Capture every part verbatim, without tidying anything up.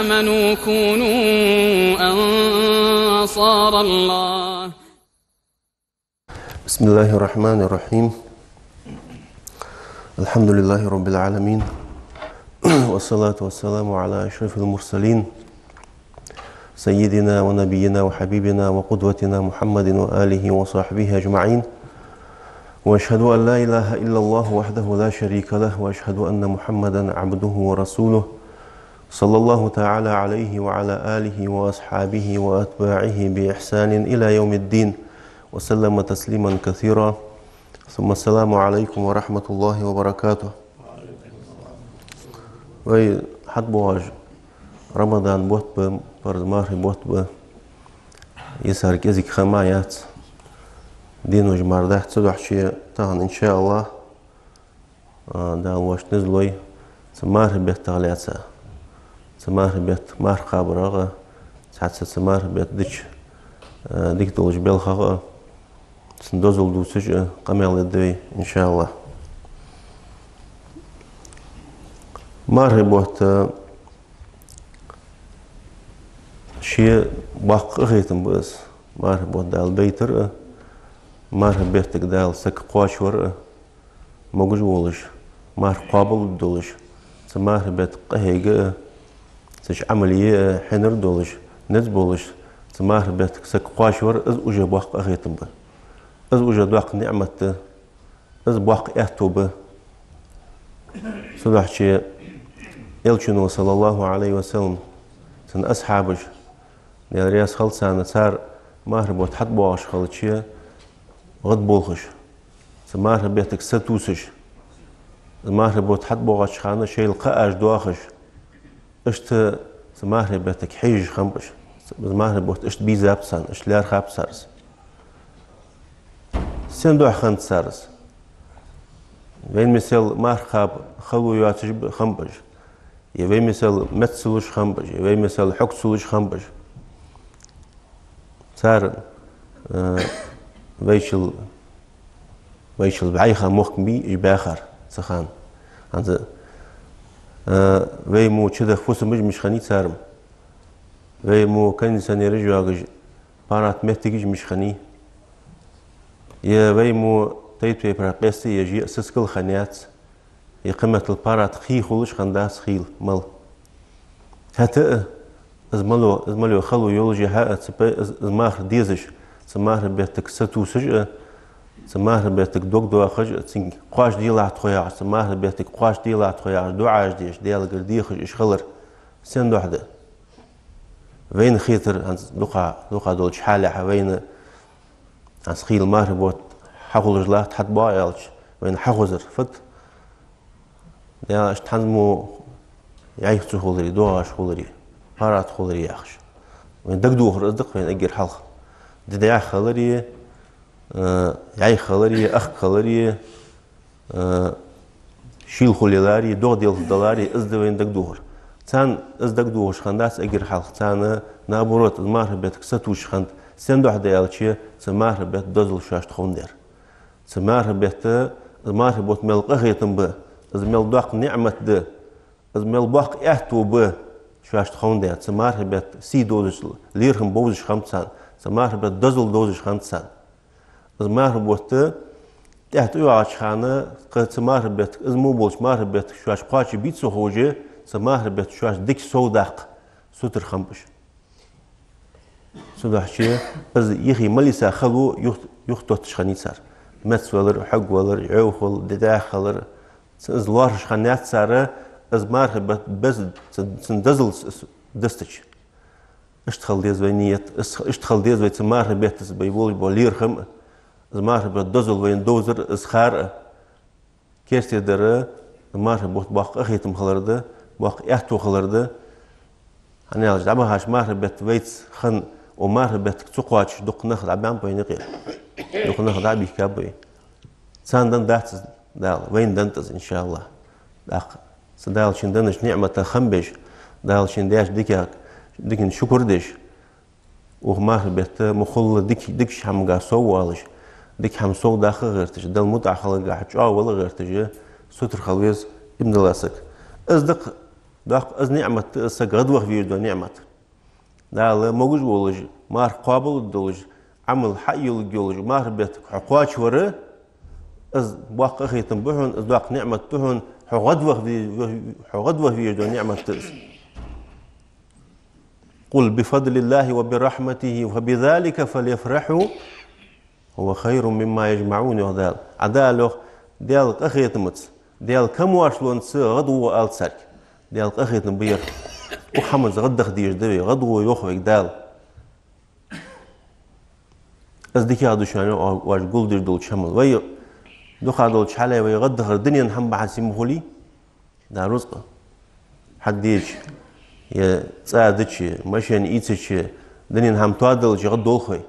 آمنوا كونوا أنصار الله. بسم الله الرحمن الرحيم. الحمد لله رب العالمين. والصلاة والسلام على أشرف المرسلين سيدنا ونبينا وحبيبنا وقدوتنا محمد وآله وصحبه أجمعين. وأشهد أن لا إله إلا الله وحده لا شريك له، وأشهد أن محمدا عبده ورسوله، صلى الله تعالى عليه وعلى آله وأصحابه وأتباعه بإحسان إلى يوم الدين، وسلم تسليما كثيرا. ثم السلام عليكم ورحمة الله وبركاته. Вай хьатӀабоагӀаш Рамадан бутт ба, парз мархий бутт ба. Из сар кӀезига ха ма яц. Денош мара дац, цудухьа тахан, иншааллахӀ, а, Дала вайна низ лой, цу мархий беттах лаьца, цу мархий бетта марха кхабарах а, цхьацца цу мархий бетта дича, а, дика долча белхах а, цун дозал дувцаш а къамаьл дергда вай, иншааллахӀ. Мархий бутт, а, ший боккха къахетам ба из. Мархий бутт Дала байтар а, мархий беттага Дала саг кхоачавар а, могаш волаш, марха кхоабалургдолаш, цу мархий бетта къахьега а, цу чу Ӏамал е а хьинар долаш, низ болаш, цу мархий беттага саг кхоачавар, из уже боккха къахетам ба. Из уже доккха ниӀмат да, из боккха аьттув ба. Цудухьа Элчано, саллаллахӀу Ӏалайхи ва саллам, цун асхьабаш, Даьла раьза хилва царна, цар мархий бутт хьатӀабоагӀаш хилча, гӀадболхаш, цу мархий беттага сатувсаш, мархий бутт хьатӀабоагӀача хана шоайла кхааш доахаш, иштта цу мархий беттага хьежаш хиннаб уж. Цу мархий бутт иштта бийзаб царна, иштта лаьрхӀаб цар из. Сен духьа хиннад цар из? Вайна мисал марха кхаба хало йоацаш ба хиннаб уж. Е вай мисал меца ца луш хиннаб уж, е вай мисал хьог ца луш хиннаб уж. Цар, э, вайчул, вайчул бӀайха мохк бий уж баьхар цу хана. ХӀанз, э, вай мо чудаха фусамаш мишта хиннай цар мо. Вай мо кондиционераш йоагаш, паргӀата моттигаш мишта хиннай. Е вай мо тайп-тайпара къаьстта еш е сискал хиннаяц. Е кхыметтел паргӀата хий хулаш хиннадац, хийла мала. ХӀаьта а, из мало, из мало хало йолаш е хьа а, цу пе-, из, из марха дезаш, цу мархий беттага сатувсаш а, цу мархий беттага дог доахаш а, цунга кхоачаделахь тхо яхаш, цу мархий беттага кхоачаделахь тхо яхаш, дуӀаш деш, Даьлагара дехаш уж хилар сен духьа да? Вайна хетар, хӀанз дукха, дукха долча хьалехьа вайна, хӀанз хийла мархий бутт хьахулаш латт, хьатӀабоагӀа аьлча, вайна хьахозар фуд? Даьла, иштта хӀанз мо йӀайха ца хуларе, доагӀаш хуларе, паргӀата хуларе яхаш. Вайна дагадохар из да-кх вайна эггара хьалха. ДӀаьха хиларе, э, йӀайха хиларе, ахка хиларе, э, шийла хулийларе, догӀа делха даларе, из да вайна дагадохар. Царна из дагадохаш хиннадац эггара хьалха, царна, наоборот, из мархий беттага сатувсаш хиннад. Сен духьа да аьлча, цу мархий бетта дозал шоашта ховндаь. Цу мархий бетта, из мархий бутт мел къахетам ба, из мел доккха ниӀмат да, из мел боккха аьттув ба шоашта ховндаь. Цу мархий бетта сий довзаш, лерхӀам бовзаш хиннаб царна, цу мархий бетта дозал довзаш хиннад царна. Из мархий бутт тӀехьа тӀайоагӀача хана, кхы цу мархий беттага, из мо болча мархий беттага шоаш кхоачабий ца ховш, цу мархий бетта шоаш дика совдаккха сутара хиннаб уж. Цудухьа из юхе мел йиса хало юх-, юхатотташ хиннай цар. Меца валар, хьог валар, йӀовхал, дӀаьха хилар. Ц-, из лоархӀаш хиннаяц цар, из мархий бетта беза, ц-, цун дозал с-, с-, дастача. Иштта хила деза вай ният, ис-, иштта хила деза вай цу мархий беттаца вай болаш бола лерхӀам а, из мархий бетта дозал вайна довзар а, из хар а. Керте дар, мархий бутт боккха къахетам хилар да, боккха аьттув хилар да. ХӀана аьлча, дӀабахача мархий бетта вайца хинна, укх мархий беттага ца кхоачаш дукха нах дӀабаьннаб вайна юкъера. Дукха нах дӀабихкаб вай. Царна деннадац из Дала, вайна деннад из, иншааллахӀ. ТӀаккха цу Дала шийна деннача ниӀматах хам беш, Дала шийна даьча диках, дикан шукур деш, укх мархий бетта мо хулла дика, дикача хӀамага соввоалаш, дика хӀама совдаккха гӀерташ, Далла мутӀахьа хиларгахьа чӀоагӀа вала гӀерташ, сутара хила веза иман дола саг. Из да-кх Доккха из ниӀмат да из, саг гӀадваха везаш дола ниӀмат. Дала могаш волаш, марха кхоабалургдолаш, Ӏамал хьайоалургйолаш, мархий бетта хьо кхоачавар, из боккха къахетам ба хьона, из доккха ниӀмат да хьона, хьо гӀадваха ве-, хьо гӀадваха везаш дола ниӀмат да из. قل بفضل الله وبرحمته فبذلك فليفرحوا هو خير مما يجمعون, йоах Дала. Ӏа Дала йоах, Даьла къахетамца, Даьла камоаршлонца гӀадвоагӀа ала царга. Даьла къахетам ба ер. Укх хӀаманца гӀаддаха дезаш да вай, гӀадвоагӀа йоах вайга Дала. Из дикагӀа да шоана, йоах, оаш гулдеш долча хӀамал. Вай дукха долча хьале вай гӀаддахар дунен хӀама бахьан сима хулий? Да, рузкъа хьадеча, е цӀа дича, машен ийцача, дунен хӀама тоадалча гӀаддолх вай.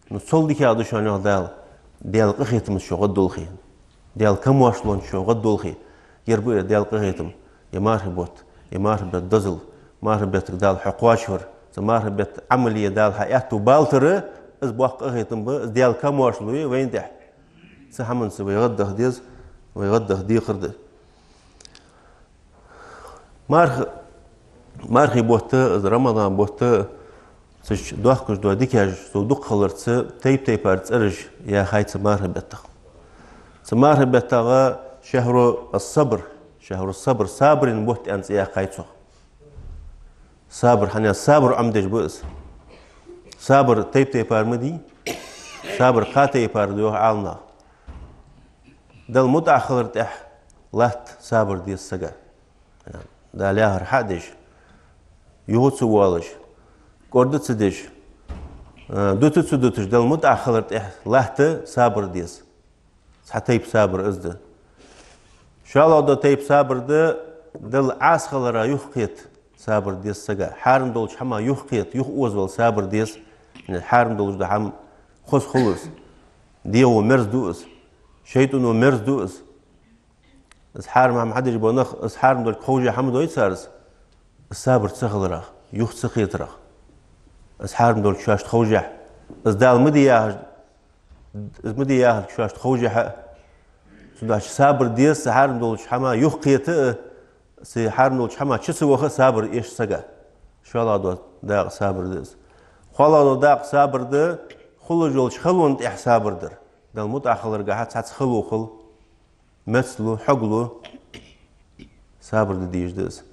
Ну, цул дикагӀа да шоана, йоах Дала, Даьла къахетамца шо гӀаддолхе. Даьла камоаршлонца шо гӀаддолхе. Ер ба ер Даьла къахетам, е мархий бутт, е мархий бетта дозал, мархий беттага Дала хьо кхоачавар, цу мархий бетта Ӏамале Дала хьа аьттув балтар, из боккха къахетам ба, из Даьла камоаршло я вайна тӀехьа. Цу хӀаманца вай гӀаддаха деза, вай гӀаддаха декхар да. Марх-, мархий бутт, из Рамадан бутт, цу чу доахкаш дола дикаш цу дукха хиларца тайп-тайпара цӀераш яьхай цу мархий беттах. Цу мархий беттагӀа шахьру ас-сабр, шахьру ас-сабр, сабара бутт аьнна цӀи яьккхай цох. Сабар, хӀана аьлча сабар Ӏомадеш ба из. Сабар тайп-тайпара ма дий, сабар кхо тайпара да йоах Ӏаламнаха. Далла мутӀахьа хилар тӀехьа латта сабар деза сага. Дала яхар хьа а деш, юха ца воалаш, кӀорда ца деш, а, дута ца дуташ, Далла мутӀахьа хилар тӀехьа латта сабар деза. Цхьа тайпа сабар из да. ШоллагӀа дола тайпа сабар да, Далла Ӏаса хилара юхакхета сабар деза сага. Хьарам долча хӀамах юхакхета, юхаозавала сабар деза. Хьарам долаш дола хӀама хоза хул из. ДегӀо мерза ду из. ШайтӀано мерза ду из. Из хьарам хӀама хьадеш бола нах, из хьарам долга ховш хӀама дой цар из, из сабар ца хиларах, юха ца кхетарах. Из хьарам долга шоашта ховш, из Дала ма де яхаш, из ма де яхалга шоашта ховш а. Цудухьа сабар деза, цу хьарам долча хӀамах юхакхета а, цу хьарам долча хӀамах чу ца ваха а сабар эш сага. ШоллагӀа дола дакъа сабар да из. КхоалагӀа дола дакъа сабар да, хулаш йолча халонна тӀехьа сабар дар. Далла мутӀахьа хиларгахьа цхьацца хало хул. Мецлу, хьогалу, сабар де дезаш да из.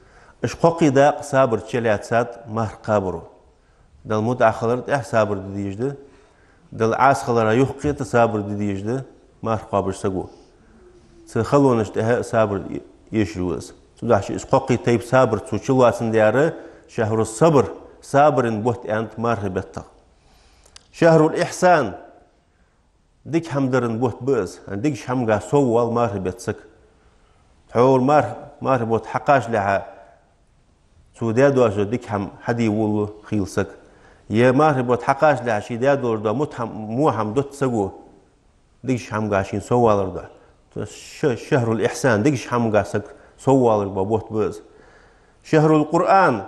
Уж кхоккхе дакъа сабарца чулоацад марха кхабаро. Далла мутӀахьа хилар тӀехьа сабар де дезаш да, Далла Ӏаса хилара юхакхета сабар де дезаш да марха кхоабаш саго. Цу халонаш тӀехьа а сабар эшаш ва из. Цудухьа из кхоккхе тайпа сабар цо чулоацандаь, шахьру ас-сабр, сабара бутт аьннад мархий беттах. Шахьрул ихьсан, дика хӀама дара бутт ба из, дикача хӀамага соввоал мархий бетта саг. Тхьовра марх-, мархий бутт хьакхачалехьа, цо даь доацаш дола дика хӀама хьаде волалу хийла саг. Е мархий бутт хьакхачалехьа ше даь долаш дола мутӀахьа хӀама, во хӀама дут саго, дикача хӀамага шийна соввалар духьа. Ша-, шахьрул ихьсан, дикача хӀамага саг соввоалаш бола бутт ба из. Шахьрул Къуръан,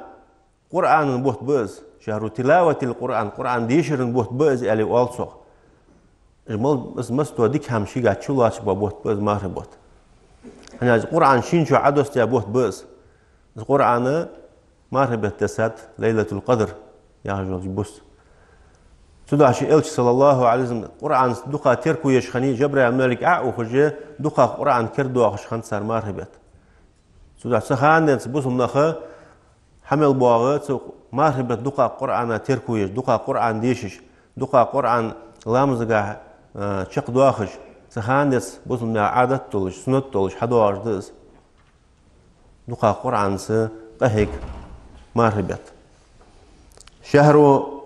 Къуръана бутт ба из, шахьру тилаватил Къуръан, Къуръан дешара бутт ба из, аьле оал цох. Из мал-, из массадола дика хӀама шийгахьа чулоацаш бола бутт ба из мархий бутт. ХӀана аьлча Къуръан шийна чу Ӏодоссадаь бутт ба из. Из Къуръан мархий бетта дессад, Лайлатул-Къадр яхаш йолча бус. Цудухьа ший Элча, саллаллахӀу Ӏалайхи ва саллам, Къуръан дукха терко еш хиннай, Жабраил малайк Ӏоухаш, дукха Къуръан кердадоахаш хиннад цар мархий бетта. Цудухьа цу хана денз бусалба наха хьа мел боагӀа цу мархий бетта дукха Къуръана терко еш, дукха Къуръан дешаш, дукха Къуръан ламазагахьа, а, чакхдоахаш, цу хана денз бусалба наьха Ӏадат долаш, суннат долаш хьадоагӀаш да из. Дукха Къуръанца къахьег мархий бетта. Шахьру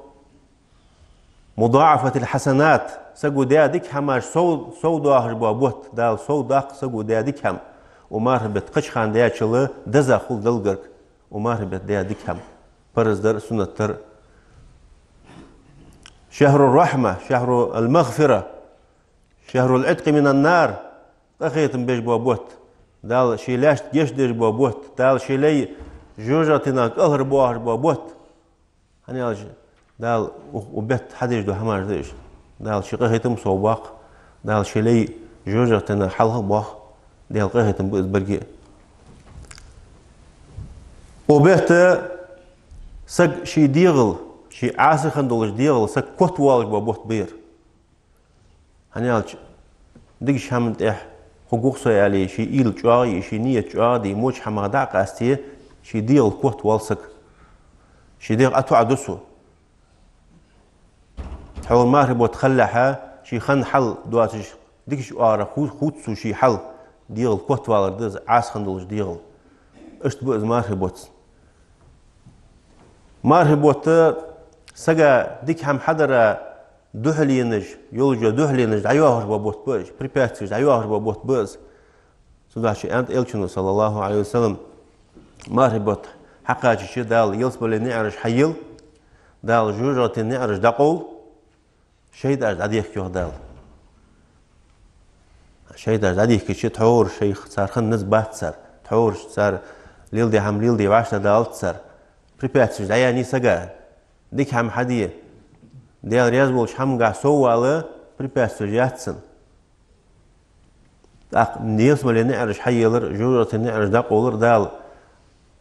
мудаӀафатил хьасанат, саго даь дика хӀамаш сов-, совдоахаш бола бутт, Дала совдоаккх саго даь дика хӀама. Укх мархий бетта кхыча хана даьчул дезагӀа хул Далла гарга укх мархий бетта даь дика хӀама. Парз дар а, суннат дар а. Шахьру рахьма, шахьру ал-магфира, шахьрул Ӏиткъи минан-нар, къахетам беш бола бутт. Дала ший лаьшта гешт деш бола бутт. Дала ший лай жожагӀатенах кӀалхарбоахаш бола бутт. ХӀана аьлча Дала укх, укх бетта хьадеш дола хӀамаш да уж. Дала ший къахетам совбоаккх, Дала ший лай жожагӀатенах хьалхабоах, Даьла къахетам ба из беррига а. Укх бетта саг ший дегӀал, ший Ӏаса хинна долаш дегӀал, саг котвалаш ба бутт ба ер. ХӀана аьлча, дикача хӀаман тӀехьа хургва-кх со аьле, ший уйла чӀоагӀа е, ший ният чӀоагӀа де, воча хӀамах дӀа а къасте, ший дегӀал котвоал саг. Ший дегӀ ӀотоӀаду цо. Тхьовра мархий бутт хилалехьа, ший хинна хьал доацаш, дикача оагӀорахьа ху-, хувц цо ший хьал, дегӀал котвалар да из, Ӏаса хинна долаш дегӀал. Иштта ба из мархий бутт. Мархий бутт сага дика хӀама хьадара духьаленаш, йолаш йола духьаленаш дӀайоахаш ба бутт ба уж, препятствиеш дӀайоахаш ба бутт ба из. Цудухьа аьннад Элчано, صلى الله عليه وسلم, мархий бутт хьакхачача Дала ялсмален наӀараш хьайийлла, Дала жожагӀатен наӀараш дӀакъовл, шайтӀаш дӀадехк, йоах Дала. ШайтӀаш дӀадехкача тхьовра шоай цар хинна низ бац цар, тхьовра цар леладаь хӀама леладе вӀаштӀадалац цар. Препятствиеш дӀаяьннай сага. Дика хӀама хьаде, Даьла раьза волча хӀамангахьа соввала, препятствиеш яц цунна. ТӀаккха ялсмален наӀараш хьайийллар, жожагӀатен наӀараш дӀакъовлар Дала.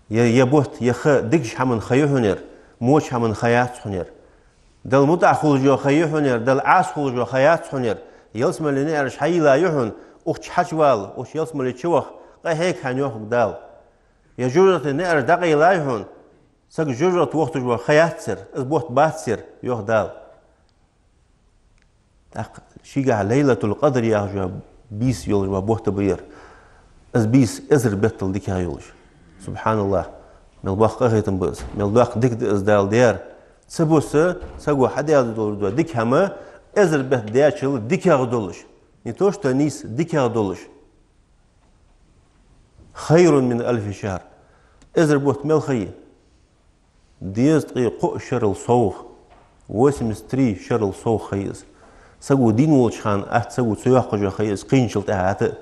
Е, е бутт, е ха дикача хӀаман ха я хьона ер, воча хӀаман ха яц хьона ер. Далла мутӀахьа хулаш йола ха я хьона ер, Далла Ӏаса хулаш йола ха яц хьона ер. Ялсмален наӀараш хьайийлла я хьона, укх чу хьачувала, укх чу ялсмале чуваха, къахьега хьайна, йоах Дала. Е жожагӀатен наӀараш дӀакъайла я хьона, саг жожагӀате вохийташ вола ха яц ер, из бутт бац ер, йоах Дала. ТӀаккха шийгахьа Лайлатул-Къадр яхаш йола бийса йолаш йола бутт ба ер. Из бийса эзар беттал дикагӀа йолаш. СубхьаналлахӀ. Мел боккха къахетам ба из. Мел доккха дика да из Дала даьр. Цу бус саго хьадаь долаш дола дика хӀама эзар бетта даьчул дикагӀа долаш. Не то что нийса, дикагӀа долаш. خير من ألف شهر. Эзар бутт мел ха я? Дезткъеи кхо шерал совгӀа, восемьдесят три шерал совгӀа ха я из. Саго дийна волча хана атта саго ца йоаккхаш йола ха я из кхийначул тӀехьагӀа атта.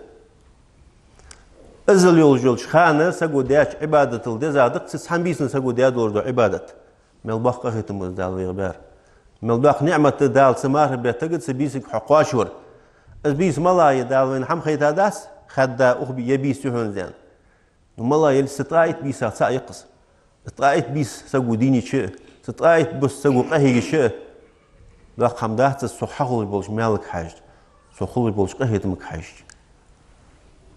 Иззал йолаш йолча хана саго даьча Ӏибадатал дезагӀа да-кх цу цхьан бийсан саго даь долаш дола Ӏибадат. Мел боккха къахетам ба из Дала вайга баьр. Мел доккха ниӀмат да Дала цу мархий беттага, цу бийсага хьо кхоачавар. Из бийса малагӀа я Дала вайна хӀама хайтадац, хаьдда укх бе-, е бийса я хьона из аьнна. Ну, малагӀа я аьлча, цу ткъаь итт бийсах цаӀ я-кх из. Цу ткъаь итт бийса саго дийнача а, цу ткъаь итт бус саго къахьийгача а, доккха хӀама дац из цох хьахулаш болча маьлага хьежача, цох хулаш болча къахетамга хьежача.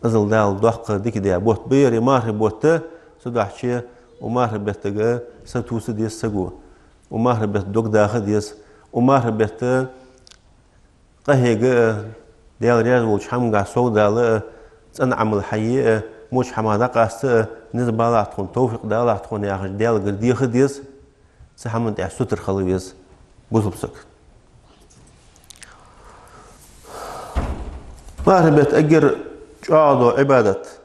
Иззал Дала доккха дика даь бутт ба ер, е мархий бутт, цудухьа укх мархий беттага сатувса деза саго. Укх мархий бетта дог даха деза. Укх мархий бетта къахьега а, Даьла раьза волча хӀамангахьа совдала а, цӀена Ӏамал хьае а, воча хӀамах дӀакъаста а низ балахь тхона, товфикъ далахь тхона яхаш, Даьлагара деха деза, цу хӀаман тӀехьа сутара хила веза бусалба саг. Мархий бетта эггара чӀоагӀа дола Ӏибадат,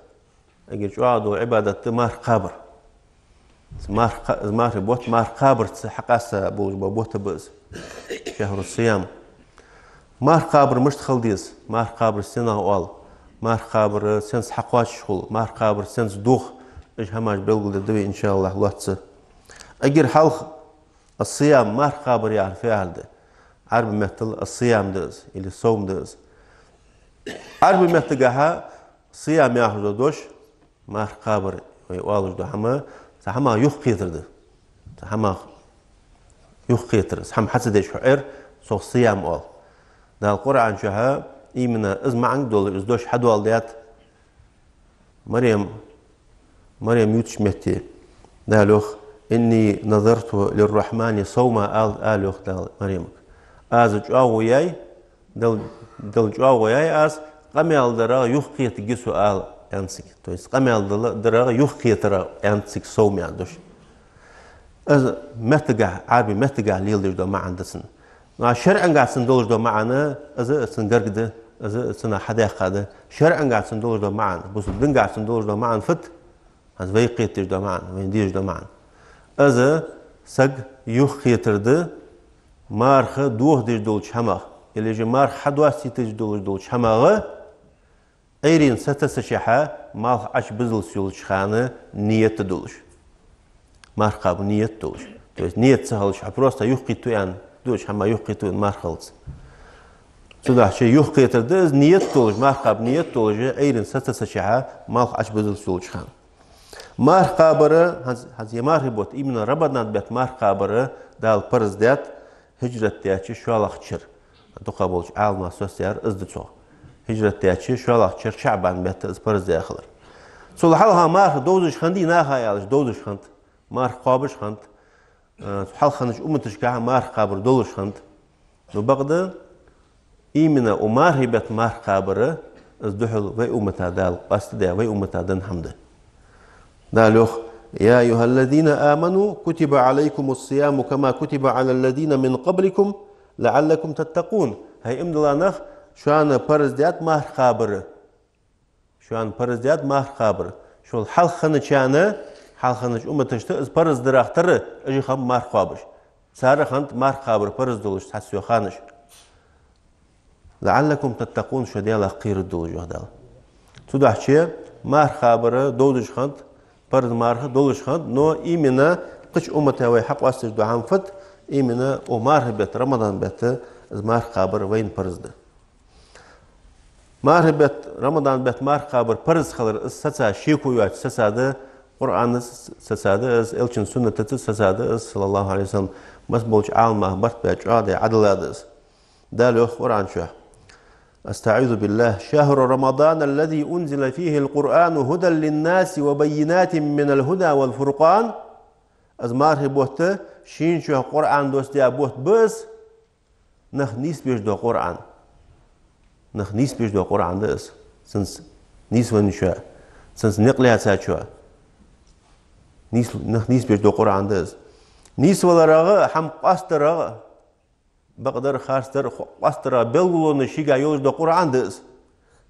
эггара чӀоагӀа дола Ӏибадат да марха кхабар. Из марха кха-, из мархий бутт марха кхабарца хьакъаьста болаш бола бутт ба из. شهر الصيام. Марха кхабар мишта хила деза? Марха кхабар сенах оал? Марха кхабар сенца хьакхоачаш хул? Марха кхабар сенца дох? Уж хӀамаш белгалдергда вай, иншааллахӀ, лоацца. Эггара хьалха ас-сиям, марха кхабар яхар фу яхар да? Ӏарбий меттала ас-сиям да из, или сом да из. Ӏарбий меттагахьа сиям яхаш дола дош, марха кхабар вай оалаш дола хӀама, цу хӀамах юхакхетар да. Цу хӀамах юхакхетар. Из хӀама хьа ца деш хьо Ӏер, цох сиям оал. Дала Къуръан чухьа именно из маӀан дола из дош хьадоаладаьд. Марем, Марем ювцача метте Дала йоах: «إني نذرت للرحمن صوما», ала, ала йоах Дала Маремага. Аз чӀоагӀо яьй, Дал-, Далла чӀоагӀо яьй аз, къамаьл дарах юхакхетаргья со, ала, аьннад цига. То есть къамаьл дала-, дарах юхакхетар, аьннад цига сом яха дош. Из меттагахьа, Ӏарбий меттагахьа леладеш дола маӀан да цун. Ну, а шарӀангахьа цун долаш дола маӀан, из цун гарга да, из цунах хьадаьккха да. ШарӀангахьа цун долаш дола маӀан, бусалба дингахьа цун долаш дола маӀан фуд? Из вай кхетадеш дола маӀан, вайна дезаш дола маӀан. Из саг юхакхетар да марха дохадеш долча хӀамах, или же марха хьадоастийташ долаш долча хӀамах, Ӏуйрийна сатессача хьа, малх Ӏочубузалца йолча хана ният долаш. Марха кхаба ният долаш. То есть ният ца хилча, хьо просто юхакхетаду аьнна, дуача хӀамах юхакхетаду аьнна марха хилац. Цудухьа юхакхетар да из ният долаш, марха кхаба ният долаш, Ӏуйрийна сатессача хьа, малх Ӏочубузалца йолча хана. Марха кхабар, хӀанз, хӀанз ер мархий бутт, именно Рамадан бетта марха кхабар Дала парз даьд хӀижрат даьча шоллагӀча шера. ДукхагӀболча Ӏаламнаха соцаяьр из да цох. ХӀижрат даьча шоллагӀча шера ШаӀбан бетта из парз даь хилар. Цул хьалха марха довзаш хиннадий наха аьлча, довзаш хиннад, марха кхоабаш хиннад, э, хьалха хиннача умматашкахьа марха кхабар долаш хиннад. Ну, бакъда, именно укх мархий бетта марха кхабар, из духьал вай уммата Дала къоастадаь, вай уммата денна хӀама да. Дала йоах: «يا أيها الذين آمنوا كتب عليكم الصيام كما كتب على الذين من قبلكم لعلكم تتقون». ХӀай иман дилла нах, шоана парз даьд марха кхабар. Шоана парз даьд марха кхабар. Шул хьалха хинначарна, хьалха хиннача умматашта из парз дарах тара, уж хиннаб марха кхоабаш. Цар хиннад марха кхабар парз долаш цхьацца ханаш. «لعلكم تتقون», шо Даьлах кхераргдолаш, йоах Дала. Цудухьа марха кхабар довзаш хиннад, парз марха долаш хиннад, но именно кхыча уммата вай хьакъоасташ дола хӀама фуд, именно укх мархий бетта, Рамадан бетта, из марха кхабар вайна парз да. Мархий бетта, Рамадан бетта марха кхабар парз хилар, из саца шеко йоацаш саца да, Къуръанаца саца да из, Элчан суннатаца саца да из, صلى الله عليه وسلم, масса болча Ӏаламнаха барт баь чӀоагӀа даь Ӏадала да из. Дала йоах Къуръан чу: أستعيذ بالله. «شهر رمضان الذي أنزل فيه القرآن هدى للناس وبينات من الهدى والفرقان». Из мархий бутт шийна чу Къуръан доссадаь бутт ба из, нах нийсбеш дола Къуръан. Нах нийсбеш дола Къуръан да из. Цунца нийсвенначоа, цунца никъ лаьцачоа. Нийс-, нах нийсбеш дола Къуръан да из. НийсваларагӀа, хӀама къоастадарагӀа, бакъдар, харцдар, хо-, къоастадарагӀа белгалонаш шийгахьа йолаш дола Къуръан да из.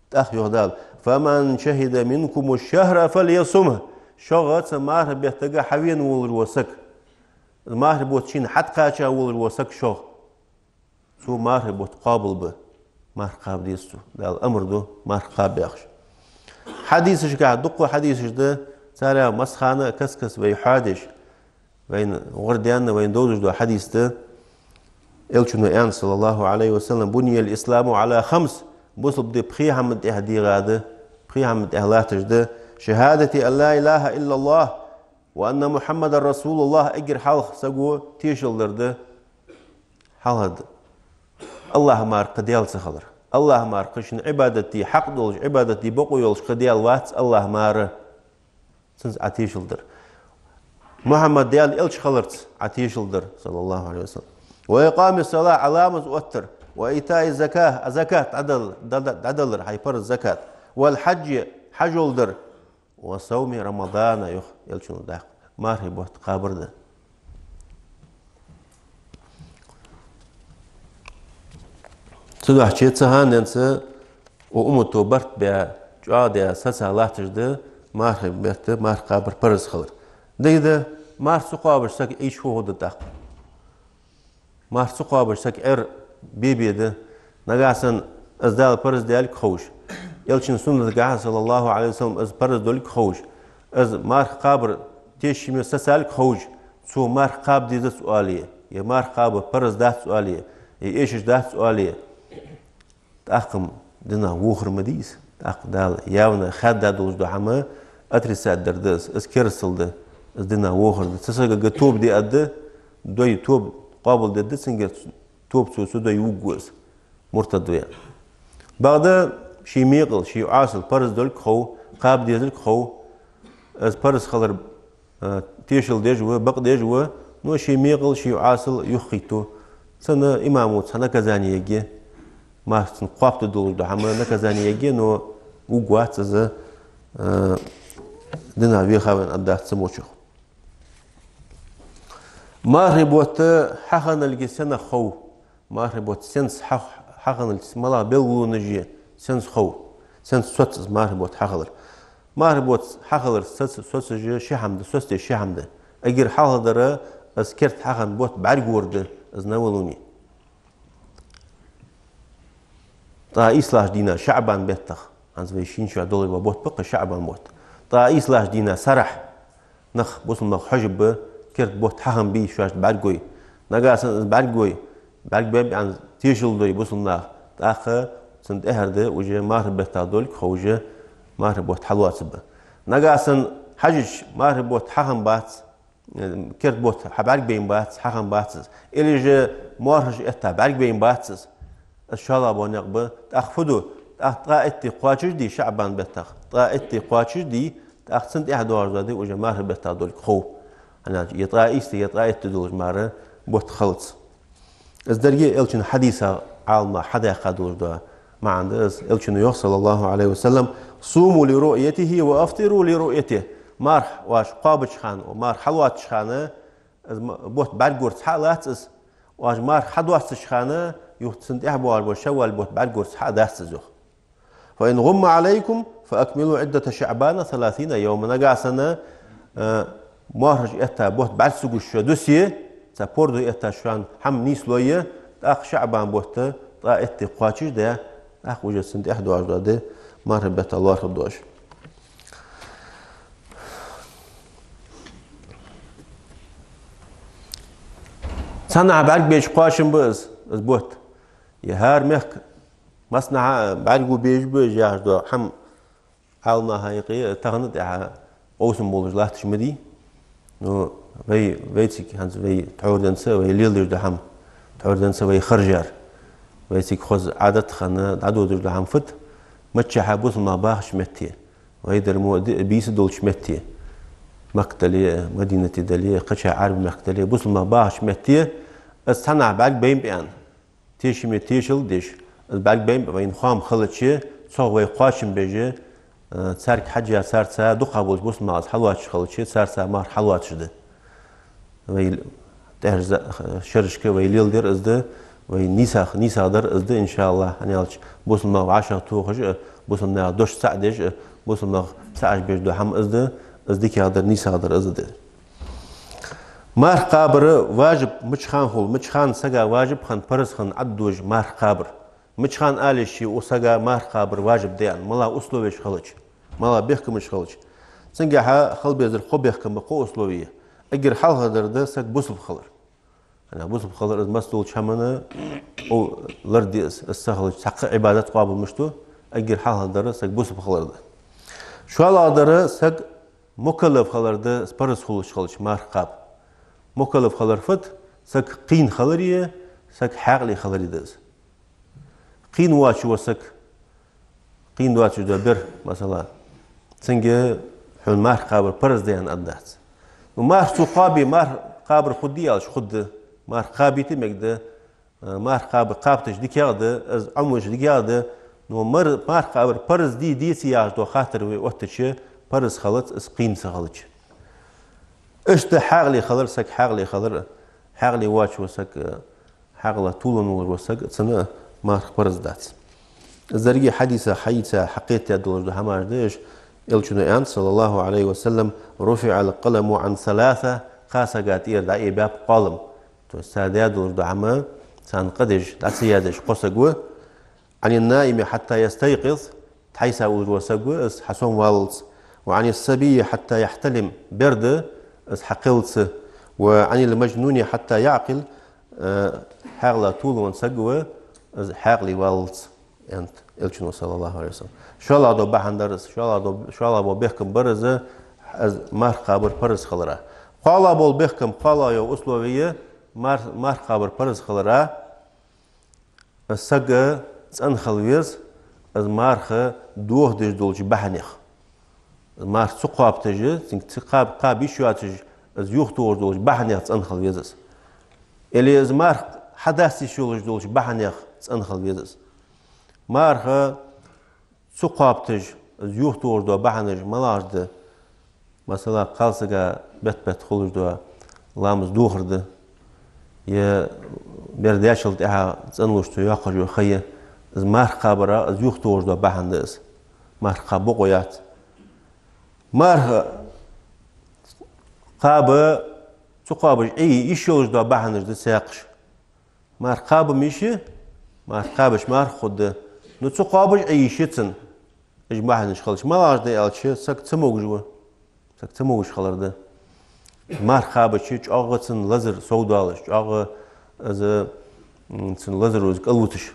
ТӀаккха йоах Дала: «فمن شهد منكم الشهر فليصمه». Шугара цу мархий беттага хьавена волаш вола саг. Мархий бутт шийна хьатӀакхаьча волаш вола саг шугара. Цо мархий бутт кхоабалба, марха кхаба деза цо. Дала амар ду марха кхаба яхаш. Хьадисашкахьа, дукха хьадисаш да, царех массахана каст-каста вай хьоадеш, вайна гӀор даьнна, вайна довзаш дола хьадис да. Элчано аьннад, صلى الله عليه وسلم: «بني الإسلام على خمس». Бусалба ди пхе хӀаман тӀа дегӀа да, пхе хӀаман тӀа латташ да: «شهادة أن لا إله إلا الله وأن محمدا رسول الله». Эггара хьалха саго тешал дар да, хьалха да, АллахӀ мара кхы даьла ца хилар. АллахӀ мара кхы шийна Ӏибадат де хьакъ долаш, Ӏибадат де бокъо йолаш кхы даьла вац АллахӀ мара. Цунца Ӏа тешал дар. Мухьаммад Даьла элча хиларца Ӏа тешал дар, صلى الله عليه وسلم. «وإقام الصلاة», Ӏа ламаз оттар. «وإيتاء الزكاة», Ӏа закат дӀадал-, дӀа-, дӀадалар, хьай парз закат. «والحج», хьажол дар. «وصوم رمضان», йоах Элчано тӀаккха. Мархий бутт кхабар да. Цудухьа цу ханенца укх уммато барт баь, чӀоагӀа даь саца латташ да мархий бетта марха кхабар парз хилар. Дайда, марха ца кхоабаш саг Ӏийча фу хургда тӀаккха? Марха ца кхоабаш саг Ӏер бе-бе да. Нагахьа санна из Дала парз даьлга ховш, Элчан суннатагахьа, صلى الله عليه وسلم, из парз долга ховш, из марха кхабар тешаме сацалга ховш, цо марха кхаба дезац оале, е марха кхабар парз дац оале, е эшаш дац оале, тӀаккха-м динах вохар ма дий из. ТӀаккха Дала явно хаьдда долаш дола хӀама отрицать дар да из, из керастал да, из динах вохар да. Цу сагага тоба де а да, дой тоба къоабал де а да цунгара, тоба цо ца дой вувргва из, муртад ва аьнна. Бакъда ший мекъал, ший Ӏоасал парз долга хов, кхаба дезалга хов, из парз хилар, а, тешал деш ва, бакъдеш ва, но ший мекъал, ший Ӏоасал юхакхийтта. Цунна имамо цхьа наказание ергья, марха цунна кхоабаш долаш дола хӀама наказание ергья, но вувргвац из, а, динах веха ваьнна аргдац цу мочах. Мархий бутт хьахинналга сенах хов? Мархий бутт сенца хьа-, хьахинналга малагӀа белгалонаш я, сенца хов? Сенца соц из мархий бутт хьахилар? Мархий бутт хьахилар соц-, соцаш ши хӀама да, соцаде ши хӀама да. Эггара хьалхадар, из керда хьахинна бутт бӀаргагур да, из новолуние. ТӀаккха ийслагӀча дийнахьа ШаӀбан беттах, хӀанз вай шийна чу долаш вола бутт ба-кх ШаӀбан бутт. ТӀаккха ийслагӀча дийнахьа сарахьа нах, бусалба нах хьожаргба, керда бутт хьахиннабий шоашта бӀаргагой. Нагахьа санна из бӀаргагой, бӀаргабаьб аьнна тешал дой бусалба наха, тӀаккха цунна тӀехьара да уже мархий бетта долга ховш, мархий бутт хьалоацаргба. Нагахьа санна Хьажача, мархий бутт хьахинна бац, э, керда бутт хьабӀаргабайна бац, хьахинна бац из. Или же моархӀаш этта бӀаргабайна бац из. Из шоллагӀа бола никъ ба. ТӀаккха фу ду? ТӀаккха ткъаь итт ди кхоачашдий ШаӀбан беттах? Ткъаь итт ди кхоачашдий, тӀаккха цунна тӀехьа доагӀаш дола ди уже мархий беттах долга хов. ХӀана аьлча, е ткъаь ийс ди, е ткъаь итт ди долаш мара бутт хилац. Из деррига Элчан хьадисах Ӏаламнаха хьадаьккха долаш дола маӀан да из. Элчано йоах, صلى الله عليه وسلم: «صوموا لرؤيته وأفطروا لرؤيته». Марха оаш кхоабача хана, марха хьалоацача хана, из м-, бутт бӀаргагургвац, хьа а лац из. Оаш марха хьадоастача хана, юха цунна тӀехьа боагӀаш бола шавваль бутт бӀаргагургвац, хьа а дац из, йоах. «فإن غم عليكم فأكملوا عدة شعبان ثلاثين يوما». Нагахьа санна, э, моархӀаш этта бутт бӀарга ца гуш шо дусе, цхьа пордув этта шоана хӀама нийслой, тӀаккха ШаӀбан бутт ткъаь итт ди кхоачашде, тӀаккха уже цунна тӀехьа доагӀаш дола ди мархий бетта лоархӀаргдолаш. Цхьаннахьа бӀаргабайча кхоачам ба из, из бутт. Е хӀара мехка массанахьа бӀаргагу безаш ба из яхаш дола хӀама Ӏаламнаха юкъе тахан тӀехьа къовсам болаш латташ ма дий. Ну, вай, вайцига хӀанз вай тхьовра денз а вай леладеш дола хӀама, тхьовра денз а вай харжар. Вайцига хоза Ӏадат хинна дӀадодаш дола хӀама фуд? Маччахьа бусалба нах бахача метте, вай дар мо ди-, бийса долча метте, Макка дале, Мадинате дале, кхыча Ӏарбий мехка дале, бусалба нах бахача метте, из цхьаннахьа бӀаргабайнаб аьнна, тешаме тешал деш, из бӀаргабайнаб, вайна хоам хилча, цох вай кхоачам беш, э, царга хьежжа царца дукхагӀа болча бусалба наха из хьалоацаш хилча, царца марха хьалоацаш да. Вай тӀехьарча за-, шерашка вай леладер из да, вай нийсагӀа, нийсагӀа дар из да, иншааллахӀ, хӀана аьлча бусалба нах вӀашагӀтохаш а, бусалба наьха дош цаӀ деш а, бусалба нах цаӀаш беш дола хӀама из да, из дикагӀа дар, нийсагӀа дар из да. Марха кхабар важиб мича хана хул, мича хана сага важиб хинна, параз хинна Ӏаддожа марха кхабар. Мича хана ала йиш я укх сага марха кхабар важиб да аьнна, малагӀа условеш хилча, малагӀа бехкамаш хилча. Цунгахьа хила безар кхо бехкам ба, кхо условие. Эггара хьалхардар да саг бусалба хилар. ХӀана, бусалба хилар из массадолча хӀаманна, о, ларде из, из ца хилча, цхьаккха Ӏибадат къоабал мишта ду, эггара хьалхардар саг бусалба хилар да. ШоллагӀдар саг мукаллаф хилар да, параз хулаш хилча марха кхаба. Мукаллаф хилар фуд? Саг кхийна хилари, саг хьаькъале хилари да из. Кхийна воацаш вола саг, кхийна доацаш дола бер, масала, цунга хьона марха кхабар параз да аьнна аргдац. Ну, марха цо кхоабе, марха кхабар хургдий аьлча, хургда. Марха кхабийта мегаргда, э, марха кхаба-, кхабийташ дикагӀа да, из Ӏомавеш дикагӀа да, но мар-, марха кхабар параз дий, деций яхаш дола хаттар вай оттача, параз хилац из кхийна ца хилча. Иштта хьаькъале хилар, саг хьаькъале хилар, хьаькъале воацаш вола саг, э, хьаькъала толаш вола саг, цунна марха параз дац. Из деррига хьадисах хьаийца хьакхетадаь долаш дола хӀамаш да уж. Элчано аьннад, صلى الله عليه وسلم: «رفع القلم عن ثلاثة», кхо сага тӀера дӀаайбаьб къоалам. То есть цар даь долаш дола хӀама царна къа деш, дӀа ца ядеш кхо саг ва. «عن النائم حتى يستيقظ», тхьайса уллаш вола саг ва из хьасомаваллалца. «وعن الصبي حتى يحتلم», бер да из хьакхеллалца. «وعن المجنون حتى يعقل», э, хьаькъала толаш вола саг ва из хьаькъале валлалца, аьннад Элчано, صلى الله عليه وسلم. ШоллагӀа дола бахьан дар из, шоллагӀа дола, шоллагӀа бола бехкам бар из, из марха кхабар параз хилара. КхоалагӀа бола бехкам, кхоалагӀа йола условие, мар-, марха кхабар параз хилара, саг цӀена хила веза из марха дохадеш долча бахьанех. Из марха ца кхоабийташ, цунга ца кхаба-, кхаба йиш йоацаш, из юхатохаш долча бахьанех цӀена хила веза из. Или из марха хьадаста йиш йолаш долча бахьанех цӀена хила веза из. Марха ца кхоабийташ, из юхатохаш дола бахьанаш малагӀаш да? Масала, кхалсага бет-бет хулаш дола ламаз дохар да, е бер даьчул тӀехьагӀа цӀенлуш цо йоаккхаш йола ха я, из марха кхабара из юхатохаш дола бахьан да из. Марха кхаба бокъо яц. Марха кхаба, ца кхоабаш Ӏе йиш йолаш дола бахьанаш да цхьаькхаш. Марха кхаба йиш я, марха кхабича марха хургда. Ну, ца кхоабаш Ӏе йиш я цунна, уж бахьанаш хилча. МалагӀаш да аьлча, саг ца могаш ва. Саг ца могаш хилар да. Марха кхабача чӀоагӀа цунна лазар совдоалаш, чӀоагӀа из, м, цун лазаро из кӀалвуташ.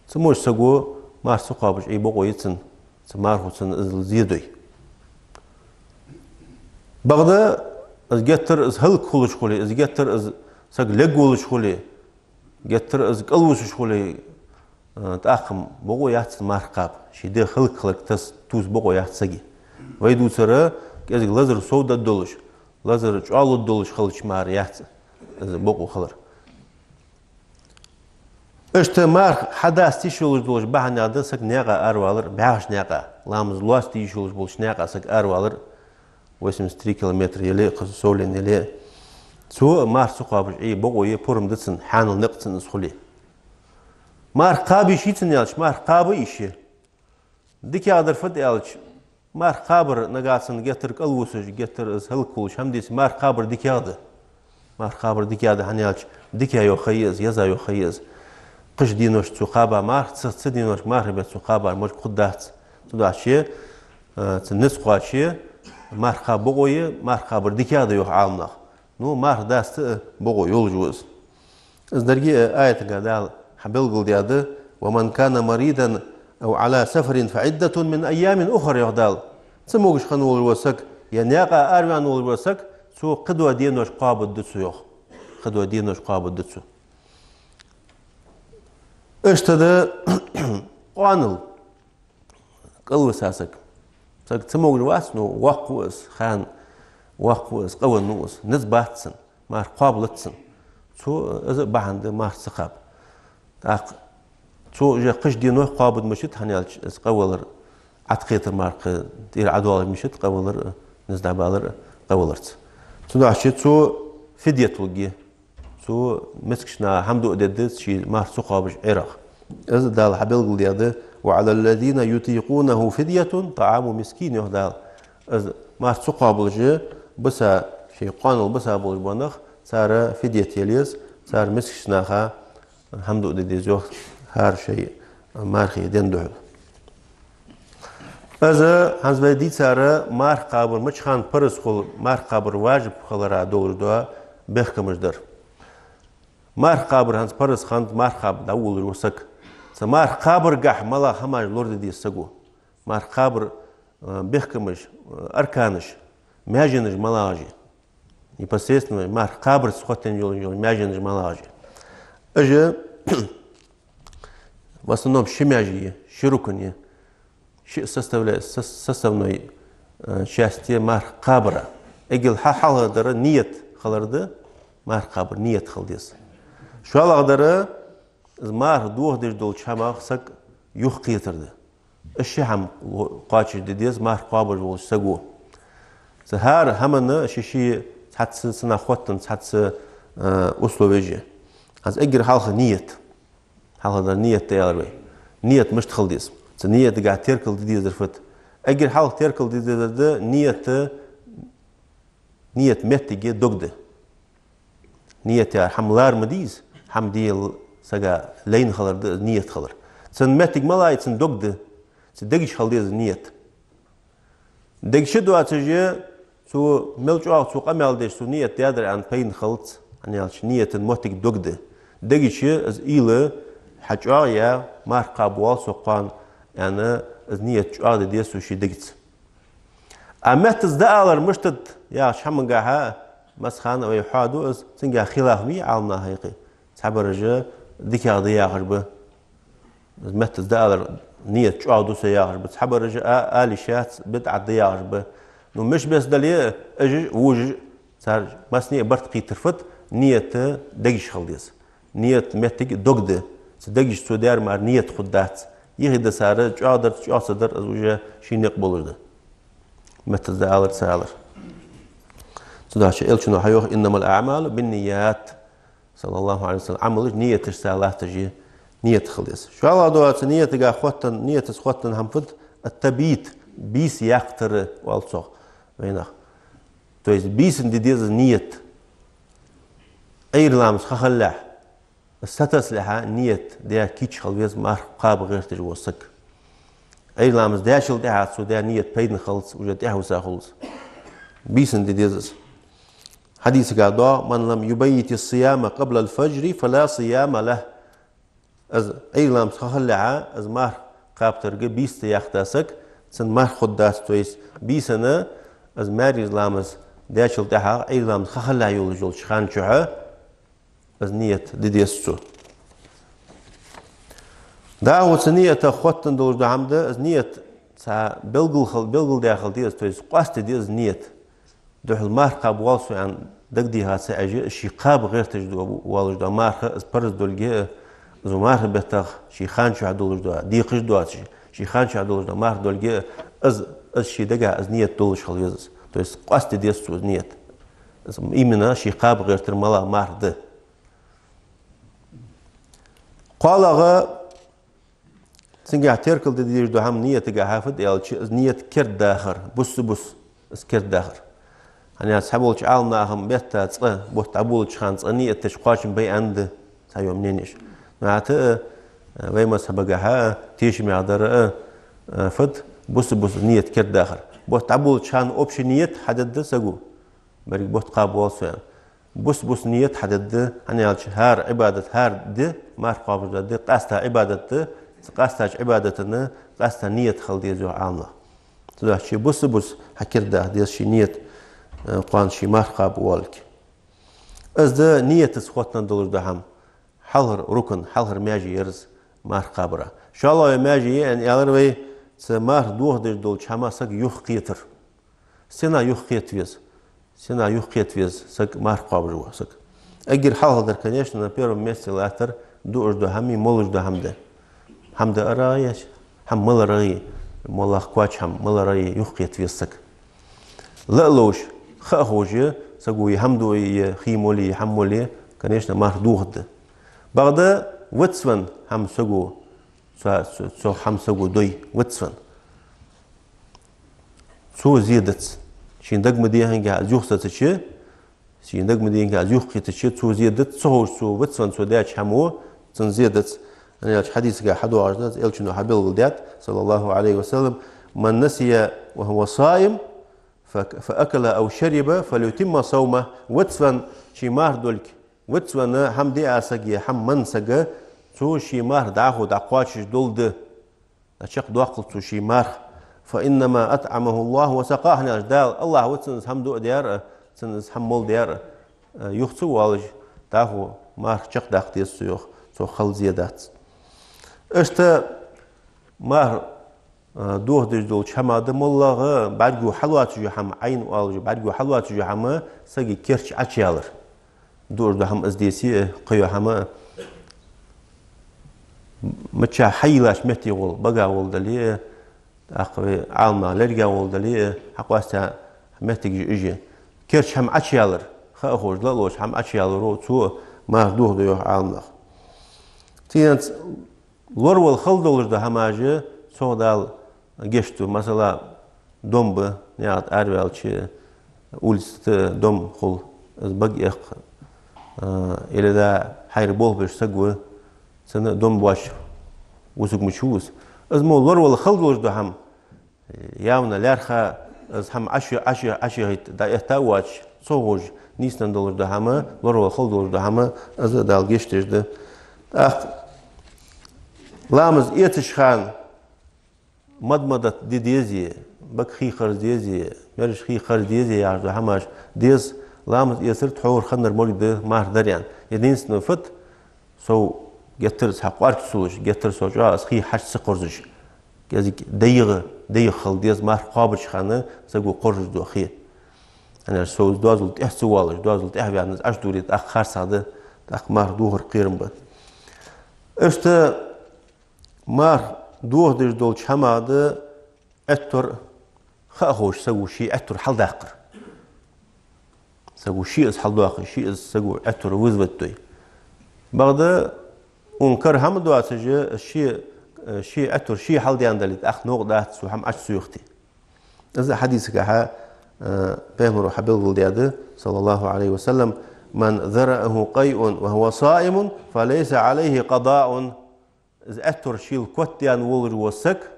Ца могаш саго марха ца кхоабаш Ӏе бокъо я цунна, цу мархо цунна из зе дой. Бакъда из геттара из хӀалакхулаш хуле, из геттара из саг лергволаш хуле, геттара из кӀалвусаш хуле, э, тӀаккха-м бокъо яц цун марха кхаба. Ший дегӀ хӀалакхиларга тас-, тувса бокъо яц сага. Вай дувцар, кӀезига лазар совдаргдолаш, лазар чӀоагӀлургдолаш хилча мара яц из бокъо хилар. Иштта марха хьадаста йиш йолаш долча бахьанех да саг наькъа аравалар, бӀаьхача наькъа, ламаз лоацде йиш йолаш болча наькъа саг аравалар, восемьдесят три километра яле а, кхы совленна яле а. Цо марха ца кхобаш Ӏе бокъо я, пурам да цун, хьанал никъ цун из хуле. Марха кхаба йиш йий цун аьлча, марха кхаба йиш я. ДикагӀдар фуд аьлча, марха кхабар нагахьа санна геттара кӀалвусаш, геттара из хӀалакхулаш хӀама деце, марха кхабар дикагӀа да. Марха кхабар дикагӀа да, хӀана аьлча, дика йола ха я из, еза йола ха я из. Кхыча деношка цо кхаба марха, цу, цу деношка мархий бетта цо кхабар моча хургдац. Цудухьа, э, цун низ кхоаче, марха кхаба бокъо я, марха кхабар дикагӀа да йоах Ӏаламнаха. Ну, марха даста а бокъо йолаш ва из. Из деррига а аятага Дала хьабелгалдаьд: «ومن كان مريضا أو على سفر فعدة من أيام أخر», йоах Дала. Ца могаш хинна волаш вола саг, е наькъа араваьнна волаш вола саг, цо кхыдола денош кхоабаргда цо, йоах. Кхыдола денош кхоабаргда цо. Иштта да къоанал. КӀалвиса саг. Саг ца могаш вац, ну, воккха ва из, хана воккха ва из, къавенна ва из, низ бац цун, марха кхоабалац цун. Цо из а бахьан да марха ца кхаба. ТӀаккха цо уже кхыча деношка кхоабаргда мишта, хӀана аьлча из къавалар, Ӏаткхетар марха тӀера Ӏадоалаш мишта, къавалар, низ дӀабалар, къаваларца. Цудухьа цо фидйат лургья. Цо мискача наха хӀама дуа дергда ший марха ца кхобаш Ӏерах. Из Дала хьабелгалдаьд: «وعلى الذين يطيقونه فدية طعام مسكين», йоах Дала. Из марха ца кхобалаш, биса, ший къоанал биса болаш бола нах, цар фидйат яла еза, цар мискача наха хӀама дуа де деза, йоах, хӀара шоай мархий ден духьал. Из хӀанз вай дийцар марха кхабар мича хана параз хул, марха кхабар важиб хилара долаш дола бехкамаш дар. Марха кхабар хӀанз параз хиннад, марха кхаба дӀаволалуш ва саг. Цу марха кхабаргахьа малагӀа хӀамаш лораде деза саго? Марха кхабар, э, бехкамаш, э, арканаш, маьженаш малагӀаш я? Непосредственно марха кхабарца хоттаденна йола, йола маьженаш малагӀаш я? Уж, в основном, ши маьже я, ши рукн я, ши составля-, сос-, составной, э, часть я марха кхабара. Эггара хьа-, хьалхардар ният хилар да, марха кхабара ният хила деза. ШоллагӀдар, из марха дохадеш долча хӀамах саг юхакхетар да. Из ши хӀама ло-, кхоачашде деза марха кхоабаш волча саго. Цу хӀара хӀаманна ши-ши цхьацца цунах хоттаденна цхьацца, э, условеш я. ХӀанз эггара хьалха ният. Хьалхардар ният да аьлар вай. Ният мишта хила деза? Цу ниятагахьа теркал де дезар фуд? Эггара хьалха теркал де дезар да ният, ният моттиг дог да. Ният яхар хӀама лар ма дий из, хӀама де сага лайна хилар да ният хилар. Цун моттиг малагӀа я? Цун дог да. Цу дега чу хила деза ният. Дега чу доацаш, цо мел чӀоагӀа цо къамаьл деш, цо ният даьдар аьнна пайда хилац, хӀана аьлча ниятан моттиг дог да. Дега чу из уйла хьа чӀоагӀа я, марха кхаба воал со кхоана аьнна, из ният чӀоагӀа де деза цо ший дегаца. А меттаца дӀаалар мишта да яхача хӀамангахьа, массахана вай хьоаду из, цунгахьа хилаф ма йий Ӏаламнаха юкъе. Цхьабараш дикагӀа да яхаш ба. Меттаца дӀаалар ният чӀоагӀа ду са яхаш ба. Цхьабараш а, ала йиш яц, бидӀат да яхаш ба. Ну, мишта беса дале а, уж а, вож а, цар массане а барт кхийтар фуд, ният дега чу хила деза. Ният моттиг дог да. Цу дега чу цо даьр мара ният хургдац. Юхедисар чӀоагӀа дар, чӀоагӀа ца дар, из уже ший никъ болаш да. Меттаца дӀаалар, ца алар. Цудухьа Элчано хьайоах: «إنما الأعمال بالنيات». صلى الله عليه وسلم, Ӏамалаш нияташца латташ я, ният хила деза. ШоллагӀа доацача ниятагахьа хоттаденна, ниятаца хоттаденна хӀама фуд? التبييت, бийса яккхар оал цох вайнаха. То есть бийсан де деза ният. Ӏуйра ламаз ха хилалехь, сатасалехьа ният даь кийча хила веза марха кхаба гӀерташ вола саг. Ӏуйра ламаз даьчул тӀехьагӀа цо даь ният пайдана хилац, уже тӀехьависа хулац. Бийсан де деза из. Хьадисагахьа доагӀа: «من لم يبيت الصيام قبل الفجر فلا صيام له». Из Ӏуйра ламаз ха хилалехьа, из марха кхабарга бийса ца яьккха саг, цун марха хургдац, то есть бийсанна из маьркӀажа ламаз даьчул тӀехьагӀа Ӏуйра ламаз ха хилалехь йолаш йолча хана чухь из ният де деза цо. ДӀахо цу ниятах хоттаденна долаш дола хӀама да, из ният цхьа белгал хила, белгалдаь хила деза, то есть къоастаде деза ният. Духхьал марха кхаба воал со аьнна дагадеха ца Ӏеш, ший кхаба гӀерташ дола, воалаш дола марха, из парз долга, из марха беттах ший хана чухь долаш дола, декхаш доацаш, ший хана чухь долаш дола марха долга, из, из ший дагахь из ният долаш хила веза из. То есть къоастаде деза цо из ният. Из именно ший кхаба гӀертар малагӀа марха да. КхоалагӀа, цунгахь теркал де дезаш дола хӀама ниятагахь фуд аьлча, из ният кердадахар, бус-бус из кердадахар. ХӀана аьлча цхьаболча Ӏаламнаха метта цкъа, бутт дӀаболалуча хана цкъа ният деш кхоачам бе аьнна да, цхьайола мненеш. Но хӀаьта а, э, вай мазхӀабагахьа а, тешамегӀа дар а, э, фуд, бус-бус ният кердадахар. Бутт дӀаболалуча хана общий ният хьадергда саго, берриг бутт кхаба воал со аьнна. Бус-бус ният хьадергда, хӀана аьлча хӀара Ӏибадат, хӀара ди, марха кхоабаш дола ди, къаьстта Ӏибадат да, цу къаьстача Ӏибадата къаьстта ният хила деза, йоах Ӏаламнаха. Цудухьа бус-бус хьакердаха деза ший ният, э, кхоана ший марха кхаба воалга. Из да ниятаца хоттаденна долаш дола хӀама. Хьалхара рукн, хьалхара маьже яр из марха кхабара. ШоллагӀа маьже я аьнна аьлар вай, цу марха дохадеш долча хӀамах саг юхакхетар. Сенах юхакхета веза? Сенах юхакхета веза саг, марха кхоабаш вола саг? Эггара хьалхадар, конечно, на первом месте латтар дуаш дола хӀама, молаш дола хӀама да. ХӀама даарагӀа е хӀама маларагӀа, моллагӀа кхоачаш хӀама маларагӀа юхакхета веза саг. Ла а ловш, ха а ховш, саго е хӀама дуа, е хий моле, е хӀама моле, конечно, марха дохаргда. Бакъда вицвенна хӀама саго, цу, цу, цу хӀама саго дой, вицвенна, цо зе дац. Шийна дага ма деххьанга из юхасецача, шийна дага ма деххьанга из юхакхетача, цо зе дац, ца ховш цо вицвенна цо даьча хӀамо, цунна зе дац. ХӀана аьлча хьадисагахь хьадоагӀаш да из, Элчано хьабелгалдаьд, صلى الله عليه وسلم: «من نسي وهو صائم ف-، فأكل أو شرب فليتم صومه». Вицвенна ший марха долга, вицвенна хӀама диа саг е хӀама менна саг, цо ший марха дӀахо дӀакхоачаш долга, дӀачакхдоаккхалда цо ший марха. «فإنما أطعمه الله وسقاه», хӀана аьлча Дала, АллахӀа ва цунна из хӀама дуа даьр а, цунна из хӀама мала даьр а, юха ца воалаш, дӀахо марха чакхдаккха деза цо, йоах, цох хала зе дац. Иштта марха, а, дохадеш долча хӀамах да моллагӀа бӀаргаго хьалоацаш йола хӀама, Ӏайн оалаш йола бӀаргаго хьалоацаш йола хӀама, сага керча Ӏочуялар. Дуаш дола хӀама из деце а, кхыйола хӀама а, миччахьа хьайийлача метте гӀолла, бага гӀолла дале а, тӀаккха вай Ӏаламнаха лерга гӀолла дале а, хьакъоастаяь моттигаш я уж. Керча хӀама Ӏочуялар, ха а ховш, ла а ловш хӀама Ӏочуяларо цо марха дохаду, йоах Ӏаламнаха. Цигара лоравала хала долаш дола хӀамаш а цох Дала гешт ду. Масала, дом ба, наькъа тӀа араваьлча, улица тӀа дом хул, из бага эккха, а, или да хьайра болх беш саг ва, цунна дом боацаш вусаргвац из. Из мо лоравала хала долаш дола хӀама, явно лаьрхӀа, из хӀама Ӏош-, Ӏош-, Ӏошийхийта дӀаэтта а воацаш, ца ховш нийсденна долаш дола хӀама, лоравала хала долаш дола хӀама, из Дала гешт деш да. ТӀаккха ламаз эцача хана мад-мадат де дезий, бага хий харжа дезий, мераж хий харжа дезий яхаш дола хӀамаш деза, ламаз эцар тхьовра ханнара морг да, марха дар аьнна. Единственное, фат сов геттара цхьа кӀоарга ца луш, геттара сов чӀоагӀа из хий хьачу ца кхорзаш, кӀезига дайгӀа, дайгӀа хила деза марха кхоабача хана саго кхорзаш дола хий. ХӀана аьлча сов из доазол тӀехьа ца воалаш, доазол тӀехьа ваьнна из Ӏочудоре, тӀаккха харцахьа да, тӀаккха марха дохар кхерам ба. Иштта марха дохадеш долча хӀамах да Ӏоттар, ха а ховш, саго ший Ӏоттар хьалдаккхар. Саго ший из хьалдоаккхе, ший из саго Ӏоттар вызвать дой. Бакъда укхун кара хӀама доацаш, ший, ший Ӏоттар ший хьалдаьнна дале, тӀаккха новкъа дац цо хӀама Ӏочуюхийте. Из хьадисагахьа, э, Пайхамаро хьабелгалдаьд, صلى الله عليه وسلم: «من ذرأه قيء وهو صائم فليس عليه قضاء». Из Ӏоттар шийла котдаьнна волаш вола саг,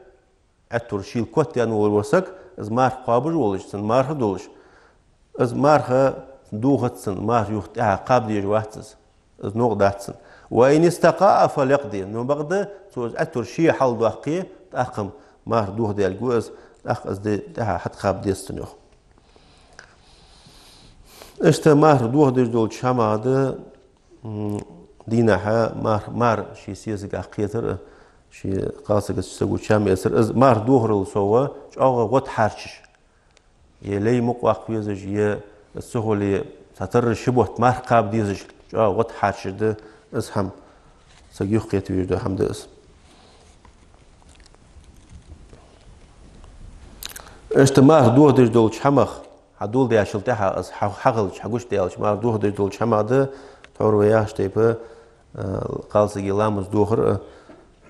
Ӏоттар шийла котдаьнна волаш вола саг, из марха кхоабаш волаш, цун марха долаш, из марха дохац цунна, марха юха тӀехьа кхаба дезаш вац из, из новкъа дац цунна. «وإن استقاء فليقض». Но бакъда цо из Ӏоттар ший хьалдоаккхе, тӀаккха-м марха дохадаьлга ва из, тӀаккха из ди тӀехьа хьатӀакхаба деза цунна, йоах. Иштта марха дохадеш долча хӀамах да, м, дийнахьа марх-, мар ший сесагахьа кхетар, ший кхалсага саго чам эцар. Из марха дохарал совгӀа чӀоагӀа гӀод хьарчаш. Е лай мукъа ваккха везаш, е цу хуле цхьатарра ши бутт марха кхаба дезаш, чӀоагӀа гӀод хьарчаш да из хӀама. Саг юхакхета везаш дола хӀама да из. Иштта марха дохадеш долча хӀамах, хьадоладаьчул тӀехьагӀа из хьа-, хьахилча, хьагучадаьлча, марха дохадеш долча хӀамах да, тхьовра вай яхача тайпара, а, кхалсага ламаз дохар, а,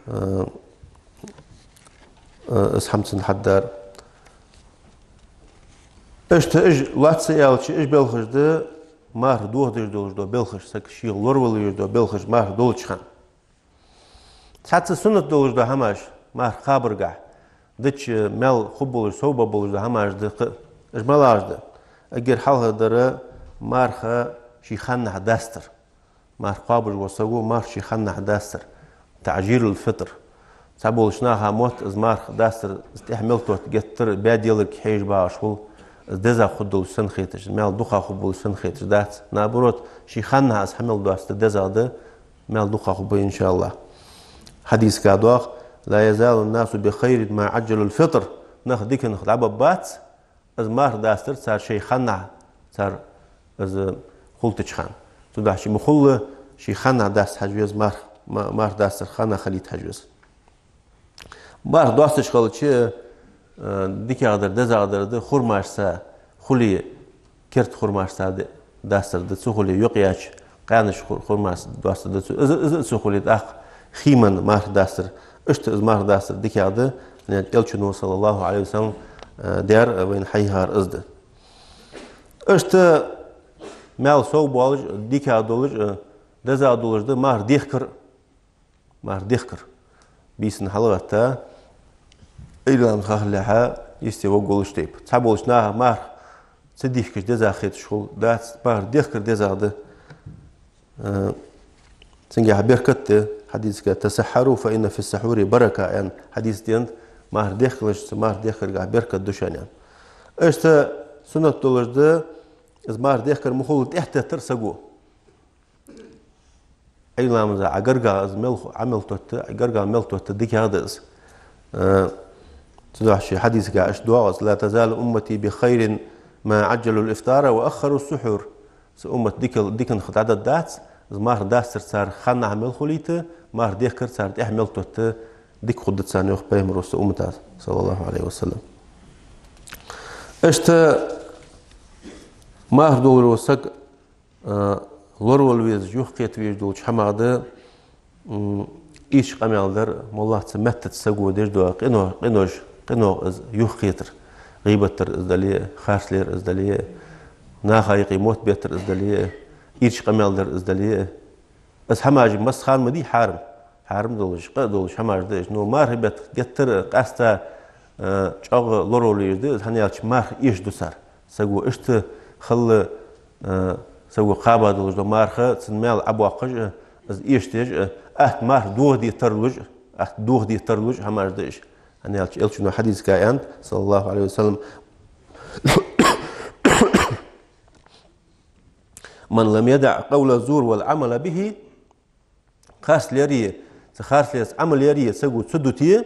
а, а, из хӀама цунна хьадар. Иштта уж лоацца аьлча, уж белхаш да, марха дохадеш долаш дола белхаш, саг шийх лоравала везаш дола белхаш марха долча хана. Цхьацца суннат долаш дола хӀамаш, марха кхабаргахьа, дича маьл хургболаш, совбаргболаш дола хӀамаш да-кх, уж малагӀаш да? Эггара хьалхардар марха ший ханнахьа дастар. Марха кхоабаш вола саго марха ший ханнахьа дастар. تعجيل الفطر. Цхьаболча наха мотт из марха дастар, из тӀехьа мел тотта геттара баьделларг хьежаш багӀаш хул, из дезагӀа хургдолаш санна хеташ, маьл дукха хургболаш санна хеташ дац. Наоборот, ший ханнахьа из хьа мел доастар дезагӀа да, маьл дукха хургба, иншааллахӀ. Хьадисага доагӀа: لا يزال الناس بخير ما عجلوا الفطر. Нах диканах дӀабаргбац, из марха дастар цар шоай ханнахьа, цар из хултача хана. Цудухьа ше ма хулла, ший ханнахьа даста хьажа веза марха, ма-, марха дастар ханнахьа хилийта хьажа веза. Марха доасташ хилча, э, дикагӀдар, дезагӀдар да хурмашца, хуле керда хурмашца д-, дастар да, цу хуле юкъ яьча къаьнача хур-, хурмашца доастар да цу. Из, из а цу хуле тӀаккха хийман марха дастар. Иштта из марха дастар дикагӀа да, хӀана аьлча Элчано, صلى الله عليه وسلم, э, даьр, э, вайна хьийхар из да. Иштта маьл совбоалаш, дикагӀа долаш, э, дезагӀа долаш да марха дехкар. Марха дехкар. Бийсанна хьалгӀатта, Ӏуйра ламаза хахалехьа йисте варгволаш тайпа. Цхьаболча наха марха ца дехкача дезагӀа хеташ хул, дац, марха дехкар дезагӀа да. Э, цунгахьа беркат да, хьадисага: تسحروا فإن في السحور بركة, аьнна, хьадис да, марха дехкалаш, цу марха дехкаргахьа беркат да шоана, аьнна. Иштта суннат долаш да, из марха дехкар ма хулла тӀехьатеттар саго. Ӏуйра ламаза Ӏа гаргагӀа из мел ху-, Ӏа мел тотта, Ӏа гаргагӀа мел тотта дикагӀа да из. Э, цудухьа ший хьадисага иштта доагӀа из: لا تزال أمتي بخير ما عجلوا الإفطار وأخروا السحور. Са уммат дикал-, диканах дӀадаргдац, из марха дастар цар ханнахьа мел хулийта, марха дехкар цар тӀехьа мел тотта дика хургда царна, йоах Пайхамаро са уммата, صلى الله عليه وسلم. Иштта марха долаш вола саг, а, лоравала везаш, юхакхета везаш долча хӀамах да, м, ийрча къамаьл дар, моллагӀа цу меттаца саго деш дола къино-, къинош, къинойх из юхакхетар. ГӀийбат дар из дале а, харц лер из дале а, наха юкъе мотт беттар из дале а, ийрча къамаьл дар из дале а. Из хӀамаш массахана ма дий хьарам. Хьарам долаш, къа долаш хӀамаш да уж. Но марха бетта геттара къаьстта, э, чӀоагӀа лоравала везаш да из, хӀана аьлча марха эшаш да цар. Саго иштта хала, э, саго кхаба долаш дола марха, цун маьл Ӏобоаккхаш а, из эшадеш а, атта марха дохаде тарлуш а, атта дохаде тарлуш а хӀамаш да уж. ХӀана аьлча Элчано хьадисага аьннад, صلى الله عليه وسلم: من لم يدع قول الزور والعمل به, харц лере, цу харц лерца Ӏамал ере саго ца дите,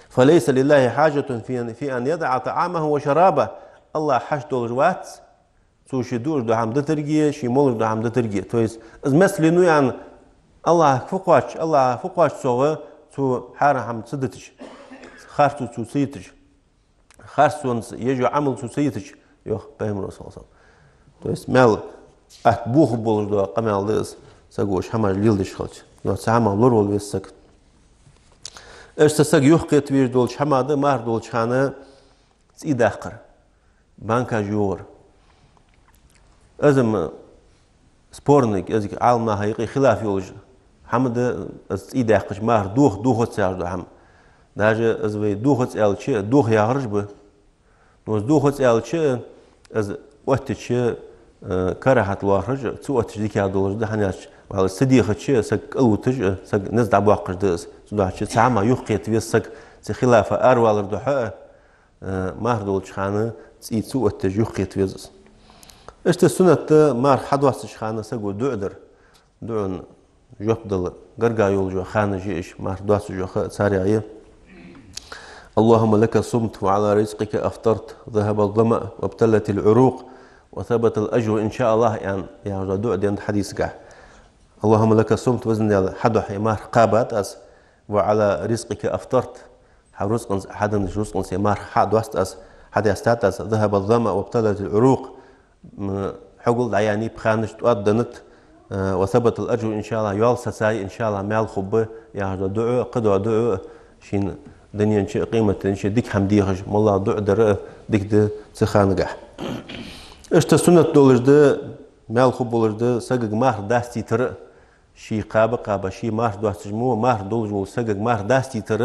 فليس لله حاجة في أن، في أن يدع طعامه وشرابه. АллахӀа хьашт долаш вац цо ше дуаш дола хӀама дитарга, ше молаш дола хӀама дитарга. То есть, из мецалле ну ян, АллахӀа фу кхоач, АллахӀа фу кхоач цох, цо хьарам хӀама ца дитача, харцо цо ца йитача, харцонца еш йола Ӏамал цо ца йитача, йоах Пайхамаро, صلى الله عليه وسلم. То есть, маьл атта бохаргболаш дола къамаьл да из, саго уж хӀамаш леладеш хилча. Но цу хӀамах лоравала веза саг. Иштта саг юхакхета везаш долча хӀамах да марха долча хана цӀий даккхар, банкаш йогӀар. Из-м спорный, кӀезига Ӏаламнаха юкъе хилаф йолаш хӀама да, из цӀий даьккхача марха доха, дохац яхаш дола хӀама. Даже из вай дохац аьлча, доха яхараш ба. Но из дохац аьлча, из оттача, э, карахьат лоархӀаш, ца оттача дикагӀа долаш да, хӀана аьлча, валлахӀи, ца дехача саг кӀалвуташ, саг низ дӀабоаккхаш да из. Цудухьа цу хӀамах юхакхета веза саг, цу хилафа аравалар духьа, э, марха долча хана цӀий ца отташ юхакхета веза из. Иштта суннат да марха хьадоастача хана саго дуӀа дар. ДуӀан жоп дала гарга йолаш йола ханаш я уж, марха доастача хана царех я: «اللهم لك صمت وعلى رزقك أفطرت، ذهب الظمأ وابتلت العروق وثبت الأجر إن شاء الله», аьнна, яхаш дола дуӀа денад хьадисагахь. «اللهم لك صمت», везан Даьла, хьа духьа марха кхаьбад аз, «وعلى رزقك أفطرت», хьа рузкъанца, хьа деннача рузкъанца марха хьа а доаст аз, хьа даьстад аз, «ذهب الظمأ وابتلت العروق», м, хьогал дӀаяьннай пхаьнаш, тӀоад деннад, э, «وثبت الأجر إن شاء الله», йоал сацай, иншааллахӀ, маьл хургба, яхаш дола дуӀа, кхыдола дуӀа, шийна дунен чу а, къематдийнахьа а дика хӀама дехаш, моллагӀа дуӀа дар а дика да цу ханагахь. Иштта суннат долаш да, маьл хургболаш да сагага марха дастийтар а, ше кхаьба-кхаьба, ше марха доасташ мо, марха долаш волча сагага марха дастийтар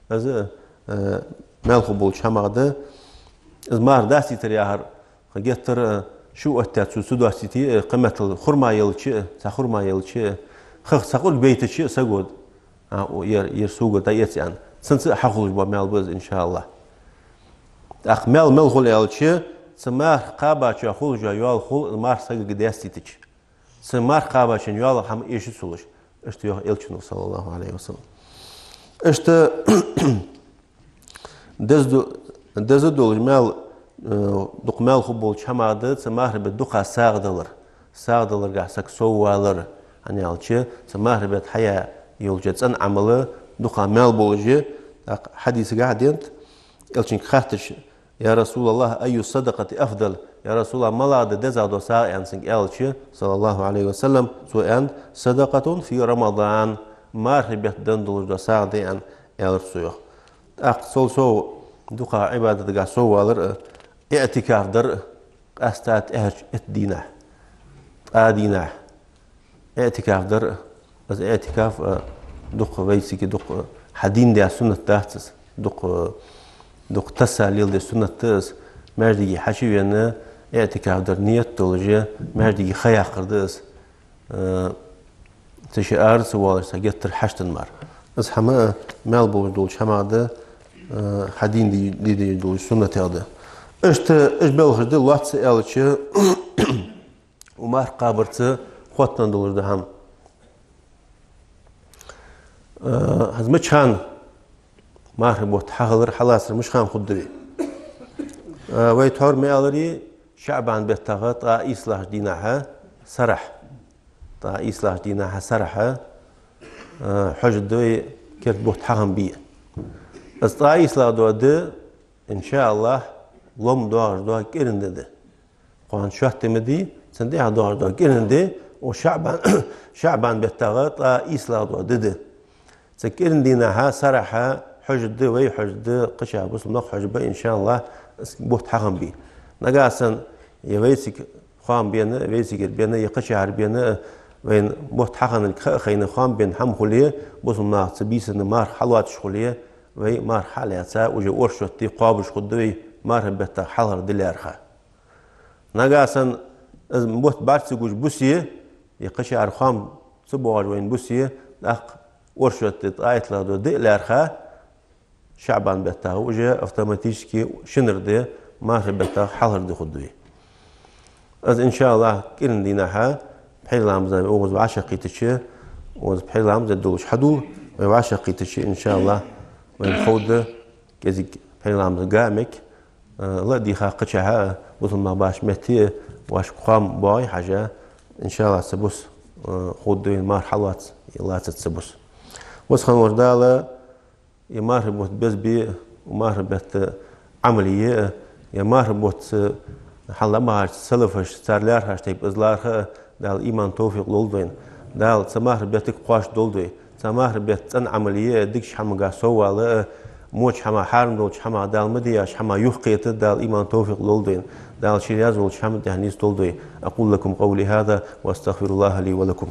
а, из, э, маьл хургболча хӀамах да. Из марха дастийтар яхар, ха геттара, э, шу оттадаь цо ца доастийте, э, кхыметтел хурма елча а, цхьа хурма елча а, хах цхьа къург бейтача а саго, а, о, ер, ер сога дӀаэца аьнна, цунца а хьахулаш бола маьл ба из, иншааллахӀ. ТӀаккха маьл мел хул аьлча, цу марха кхаьбачоа хулаш йола йоал хул, марха сагага даьстийтача. Цу марха кхаьбачун йоалах хӀама эшац цо луш. Иштта йоах Элчано, саллаллахӀу Ӏалайхи ва саллам. Иштта деза ду-, деза долаш маьл, э, дукха маьл хургболча хӀамах да цу мархий бетта дукха сагӀа далар. СагӀа даларгахь саг соввалар, хӀана аьлча, цу мархий бетта хьаяь йолча цӀена Ӏамала дукха маьл болаш я. ТӀаккха хьадисагахь денад, Элчанга хаьттача: «يا رسول الله، أي الصدقة أفضل؟» «Я РасулаллахӀ, малагӀа да дезагӀа дола сагӀа?» аьнна цунга аьлча, саллаллахӀу Ӏалайхи ва саллам, цо аьннад: «صدقة في رمضان», мархий бетта денна долаш дола сагӀа да аьнна, аьлар цо, йоах. ТӀаккха цул сов дукха Ӏибадатагахь соввалар а, иӀтикаф дар а, къаьстта тӀехьарча итт дийнахьа, ткъаь дийнахьа. ИӀтикаф дар а, из иӀтикаф, а, дукха вайцига, дукха хьадийнадаь суннат дац из, дукха, дукха тасса леладаь суннат да из, маьждиге хьачувена, иӀтикаф дара ният долаш, маьждиге ха яккхар да из, а, цу ше ара ца воалаш, цхьа геттара хьаштан мара. Из хӀама а маьл болаш долча хӀамах да, а, хьадийна де-, де-, де долаш суннатех да. Иштта уж белхаш да, лоацца аьлча, укх марха кхабарца хоттаденна долаш да хӀама. Э, хӀанз мачхана мархий бутт хьахилар, хьалацар мишта хана хургда вай? Э, вай тхьовра ма аьларий, ШаӀбан беттагӀа ткъаь ийслагӀча дийнахьа сарахьа, ткъаь ийслагӀча дийнахьа сарахьа, э, хьожаргда вай керда бутт хьахам бе. Из ткъаь ийслагӀа дола ди, иншааллахӀ, лом доагӀаш дола кӀиранди да. Кхоана шоатта ди ма дий, цун тӀехьа доагӀаш дола кӀиранди, укх ШаӀбан, ШаӀбан беттагӀа ткъаь ийслагӀа дола ди да. Цу кӀиранди дийнахьа сарахьа хьожаргда вай, хьожаргда кхыча бусалба нах, хьожаргба, иншааллахӀ, из бутт хьахам бе. Нагахьа санна, е вайцига хоам бена, вайцигара бена, е кхычахьара бена, вайна бутт хьахиннилга ха а хайна, хоам бена хӀама хуле, бусалба наха цу бийсанна марха хьалоацаш хуле, вай марха хьалаьца, уже оршот ди кхоабаш хургда вай, мархий беттагӀа хьалхара ди лаьрхӀа. Нагахьа санна из бутт бӀарга ца гуш бусе, е кхычахьара хоам ца боагӀаш вайна бусе, тӀаккха оршот ди, ткъаь иттлагӀа дола ди а лаьрхӀа, ШаӀбан беттагӀа уже автоматически шинара ди, мархий беттагӀа хьалхара ди хургда вай. Из, иншааллахӀ, кӀиранди дийнахьа, пхьера ламаза вай укхаза вӀашагӀкхийтача, укхаза пхьера ламаз де долаш хьадувла, вай вӀашагӀкхийтача, иншааллахӀ, вайна ховргда кӀезига пхьера ламаз га а мег, э, ла а дийха кхычахьа а, бусалба нах бахача метте а, вӀашка хоам боагӀе хьажа, иншааллахӀ, цу бус, э, хургда вайна марха хьалоаца, е лацац цу бус. Веза хинна волча Дала, е мархий бутт беза бе, мархий бетта Ӏамал е, е мархий бутт, хьалха бахача салафаша, цар лаьрхӀача тайпара из лархӀа а, Дала иман, товфикъ лолда вайна. Дала цу мархий беттага кхоачаш долда вай. Цу мархий бетта цӀена Ӏамал е, дикача хӀамагахь соввала а, воча хӀамах, хьарам долча хӀамах, Дала ма де яхача хӀамах юхакхета а Дала иман, товфикъ лолда вайна. Дала ший раьза волча хӀаман тӀа нийсдолда вай. أقول لكم قولي هذا وأستغفر الله لي ولكم.